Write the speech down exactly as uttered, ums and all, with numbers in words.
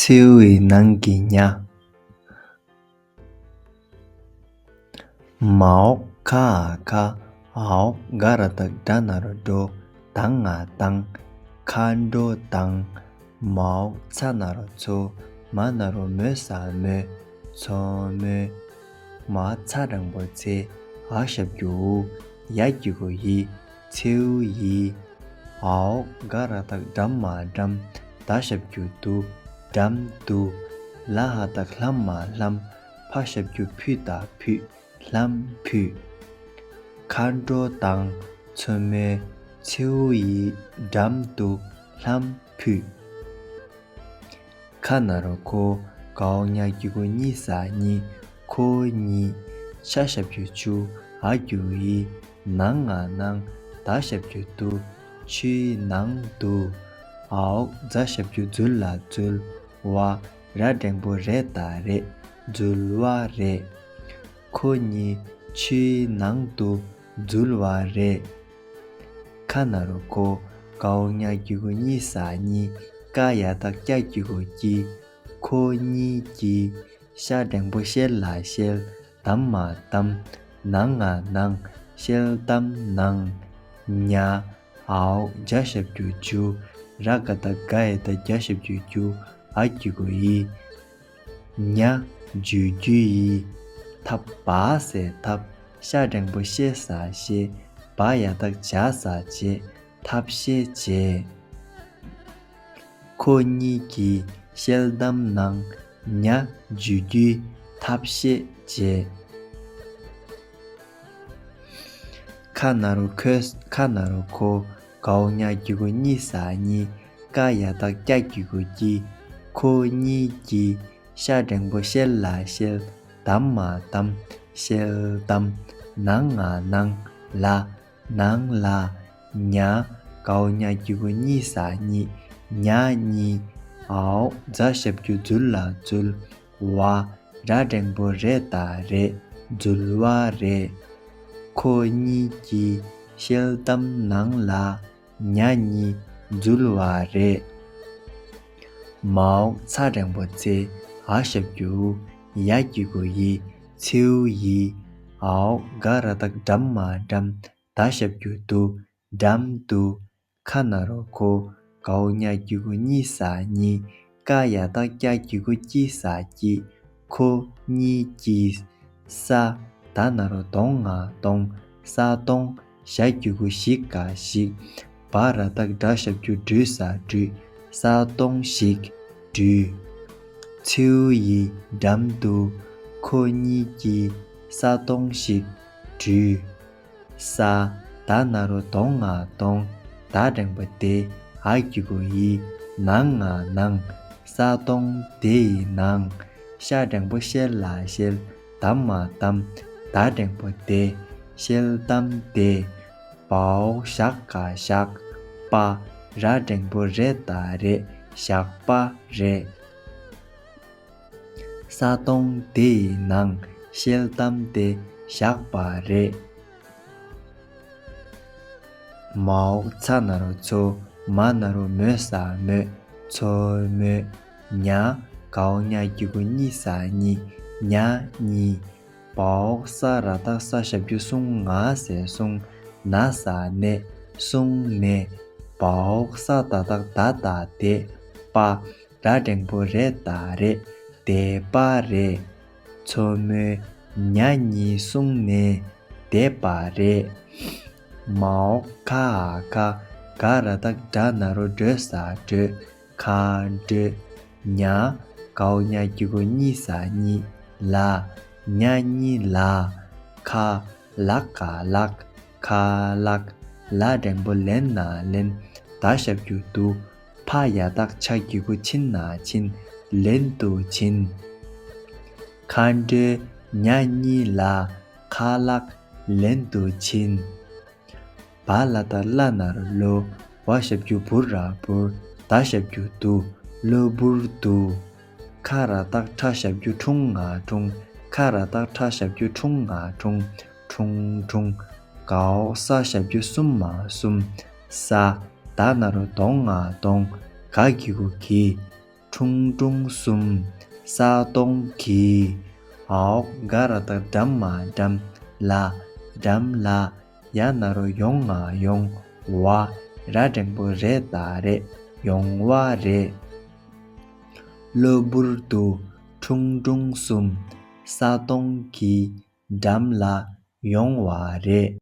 མཚེའུ་ཡི་ནང་གི་ཉ། མ་འོག་ག་འ་ག། འ་འོག་ག་ར་བཏགས་གྲ་ན་རོ་གྲོ། ད་ང་དང་། མཁའ་འགྲོ་དང་། མ་འོག་ཚ་ན་རོ་མཚོ། མ་ན་རོ་མོ་ས་མོད། མཚོ་མོད། མ་ཚ་འགྲེང་བུ་མཚེ། འ་ཞབས་ཀྱུ་འུ། ཡ་གི་གུ་ཡི། མཚེའུ་ཡི། འ་འོག་ག་ར་བཏགས་གྲ་མ་གྲམ། ད་ཞབས་ཀྱུ་དུ། གྲམ་དུ། ལ་འ་བཏགས་ལྷ་མ་ལྷམ། ཕ་ཞབས་ཀྱུ་ཕུ་ད་ཕུད། ལྷམ་ཕུད། མཁའ་འགྲོ་དང་མཚོ་མོའི། མཚེའུ་ཡི། འགྲམ་དུ་ལྷམ་ཕུད། ཁ་ན་རོ་ཁོ། ག་འོག་ཉ་གི་གུ་གཉི་ས་གཉིས། ཁོ་གཉིས། ཤ་ཞབས་ཀྱུ་ཆུ། འ་གི་གུ་འི། ན་ང་ནང་། ད་ཞབས་ཀྱུ་དུ། ཆུའི་ནང་དུ། འ་འོག་ཛ་ཞབས་ཀྱུ་ཛུ་ལ་འཛུལ། བ། ར་འགྲེང་བུ་རེ་ད་རེད། འཛུལ་བ་རེད། ཁོ་གཉིས་ཆུའི་ནང་དུ་འཛུལ་བ་རེད། ཁ་ན་རོ་ཁོ། ག་འོག་ཉ་གི་གུ་གཉི་ས་གཉིས། ཀ་ཡ་བཏགས་ཀྱ་གི་གུ་ཀྱི། ཁོ་གཉིས་ཀྱི། ཤ་འགྲེང་བུ་ཤེ་ལ་ཤེལ། ད་མ་གཏམ། ན་ང་ནང་། ཤེལ་གཏམ་ནང་། ཉ། འ་འོག་ཇ་ཞབས་ཀྱུ་ཇུ། ར་ག་བཏགས་ག་ཡ་བཏགས་རྒྱ་ཞབས་ཀྱུ་རྒྱུ། འ་གི་གུ་འི། ཉ། འཇུ་རྒྱུ་ཡི། ཐ་བ་ས་ཐབས། ཤ་འགྲེང་བུ་ཤེ་ས་ཤེད། བ་ཡ་བཏགས་བྱ་ས་བྱེད། ཐབས་ཤེས་བྱེད། ཁོ་གཉིས་ཀྱིས་ཤེལ་དམ་ནང་ཉ་འཇུ་རྒྱུའི་ཐབས་ཤེས་བྱས། ཁ་ན་རོ་ཁོས། ཁ་ན་རོ་ཁོ། གའོ་ཉ་གི་གུ་གཉིས་ས་གཉིས། ཀ་ཡ་བཏགས་ཀྱ་གི་གུ་ཀྱི། ཁོ་གཉིས་ཀྱིས། ཤ་འགྲེང་བུ་ཤེ་ལ་ཤེལ། དམ་མ་གཏམ། ཤེལ་དམ། ན་ང་ནང་། ལ། ནང་ལ། ཉ། གའོ་ཉ་གི་གུ་གཉིས་ས་གཉིས། ཉ་གཉིས། འའོ་ཛ་ཞབས་ཀྱུ་ཛུ་ལ་འཛུལ། བ། ར་འགྲེང་བུ་རེ་ད་རེད། འཛུལ་བ་རེད། ཁོ་གཉིས་ཀྱིས་ཤེལ་དམ་ནང་ལ་ཉ་གཉིས་འཛུལ་བ་རེད། མའོ་ཚ་འགྲེང་བུ་ཚེ། འ་ཞབས་ཀྱུ་འུ། ཡ་གི་གུ་ཡི། མཚེའུ་ཡི། འའོ་ག་ར་བཏགས་གྲམ་མ་གྲམ། ད་ཞབས་ཀྱུ་དུ། འགྲམ་དུ། ཁ་ན་རོ་ཁོ། གའོ་ཉ་གི་གུ་གཉིས་ས་གཉིས། ཀ་ཡ་བཏགས་ཀྱ་གི་གུ་ཀྱི་ས་ཀྱི། ཁོ་གཉིས་ཀྱིས། ས། ད་ན་རོ་གདོང་ང་གཏོང་། ས་སྟོང་། ཞ་གི་གུ་ཞི་ག་ཞིག། བ་ར་བཏགས་བྲ་ཞབས་ཀྱུ་བྲུ་ས་བྲུས། ས་སྟོང་ཞིག་བྲུས། མཚེའུ་ཡི་འགྲམ་དུ། ཁོ་གཉིས་ཀྱིས་ས་སྟོང་ཞིག་བྲུས། ས། ད་ན་རོ་གདོང་ང་གཏོང་། ད་འགྲེང་བུ་དེ། འ་གི་གུ་འི། ནང་ང་ནང་། ས་སྟོང་དེ་ཡི་ནང་། ཤ་འགྲེང་བུ་ཤེ་ལ་ཤེལ། དམ་མ་གཏམ། ད་འགྲེང་བུ་དེ། ཤེལ་དམ་དེ། བའོ་ཞག་ག་བཞག། པ། ར་འགྲེང་བུ་རེ་ད་རེད། ཞག་པ་རེད། ས་སྟོང་དེ་ཡི་ནང་ཤེལ་དམ་དེ་བཞག་པ་རེད། མའོ་ཚ་ན་རོ་ཚོ། མ་ན་རོ་མོ་ས་མོད། མཚོ་མོད། ཉ། གའོ་ཉ་གི་གུ་གཉིས་ས་གཉིས། ཉ་གཉིས། བའོ་ས་ར་བཏགས་ས་ཞབས་ཀྱུ་སུང་ང་ས་སུང་། ན་ས་ནས། སུང་ནས། བའོ་ས་ད་བཏགས་ད་ད་དེ། པ། ར་འགྲེང་བུ་རེ་ད་རེད། དེད་པ་རེད། མཚོ་མོའི་ཉ་གཉིས་སུང་ནས་དེད་པ་རེད། མའོ་ཁ་འ་ཁ། ག་ར་བཏགས་གྲ་ན་རོ་གྲོ་ས་གྲོས། མཁའ་འགྲོས། ཉ། གའོ་ཉ་གི་གུ་གཉིས་ས་གཉིས། ལ། ཉ་གཉིས་ལ། ཁ། ལ་ག་ལག། ཁ་ལག། ལ་འགྲེང་བུ་ལེ་ན་ལེན། ད་ཞབས་ཀྱུ་དུ། ཕ་ཡ་བཏགས་ཕྱ་གི་གུ་ཕྱི་ན་ཕྱིན། ལེན་དུ་ཕྱིན། མཁའ་འགྲོའི་ཉ་གཉིས་ལ་ཁ་ལག་ལེན་དུ་ཕྱིན། བ་ལ་བཏགས་བླ་ན་རོ་བློ། བ་ཞབས་ཀྱུ་བུ་ར་བུར། ད་ཞབས་ཀྱུ་དུ། གློ་བུར་དུ། ཁ་ར་བཏགས་ཁྲ་ཞབས་ཀྱུ་ཁྲུང་ང་ཁྲུང་། ཁ་ར་བཏགས་ཁྲ་ཞབས་ཀྱུ་ཁྲུང་ང་ཁྲུང་། ཁྲུང་ཁྲུང་། གའོ་ས་ཞབས་ཀྱུ་གསུམ་མ་གསུམ། ས། ད་ན་རོ་གདོང་ང་གཏོང་། ག་གི་གུ་གི། ཁྲུང་ཁྲུང་གསུམ་ས་སྟོང་གི། འའོ་ག་ར་བཏགས་གྲམ་མ་གྲམ་ལ། གྲམ་ལ། ཡ་ན་རོ་ཡོང་ང་ཡོང་བ། ར་འགྲེང་བུ་རེ་ད་རེད། ཡོང་བ་རེད། གློ་བུར་དུ་ཁྲུང་ཁྲུང་གསུམ་ས་སྟོང་གི་འགྲམ་ལ་ཡོང་བ་རེད།